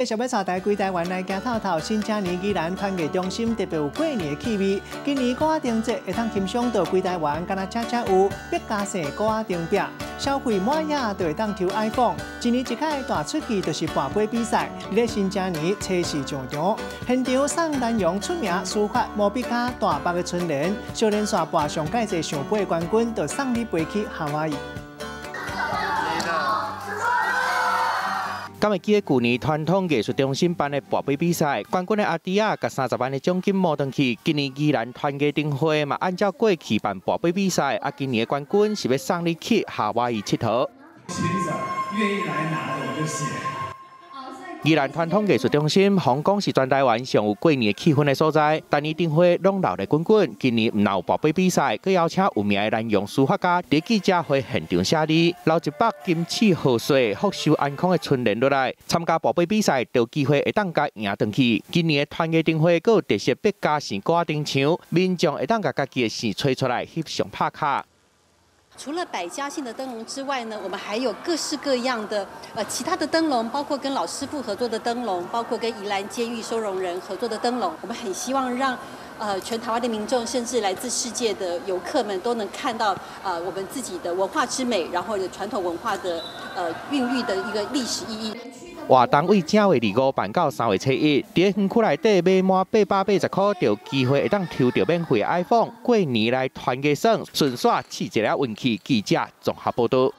繼續欲帶大家規台灣來行透透，新正年宜蘭團藝中心特別有過年的氣味。今年鼓仔燈節會當欣賞到規台灣，敢若遮才有百家姓鼓仔燈餅，消費滿額就會當抽 iPhone。一年一擺大出去就是跋杯比賽，佇咧新正年初四上場，現場送南洋出名書法毛筆家大北的春聯，小連續跋上蓋濟聖杯的冠軍，就送你飛去夏威夷。敢會記得舊年傳統藝術中心辦的跋杯比賽，冠軍的阿弟仔共30萬的獎金摸轉去。今年宜蘭團藝燈會嘛，按照過去辦跋杯比賽，啊，今年的冠軍是欲送你去夏威夷𨑨迌。願意來拿的我就寫。宜蘭傳統藝術中心，風講是全台灣上有過年的氣氛的所在。逐年燈會攏鬧熱滾滾，今年毋但有跋杯比賽，閣邀請有名的南洋書法家佇記者會現場寫字，留一幅金刺賀歲、福壽安康的春聯落來。參加跋杯比賽，就有機會會當共贏轉去。今年的團藝燈會閣有特色百家姓鼓仔燈牆，民眾會當共家己的姓揣出來翕相拍卡。除了百家姓的燈籠之外呢，我們還有各式各樣的其他的燈籠，包括跟老師傅合作的燈籠，包括跟宜蘭監獄收容人合作的燈籠。我們很希望讓全台灣的民眾，甚至來自世界的遊客們，都能看到我們自己的文化之美，然後傳統文化的孕育的一個歷史意義。活動對正月25辦到3月初1，佇園區內底買滿880塊，就有機會會當抽著免費 iPhone。過年來團圓耍，順紲試一下運氣。記者綜合報導。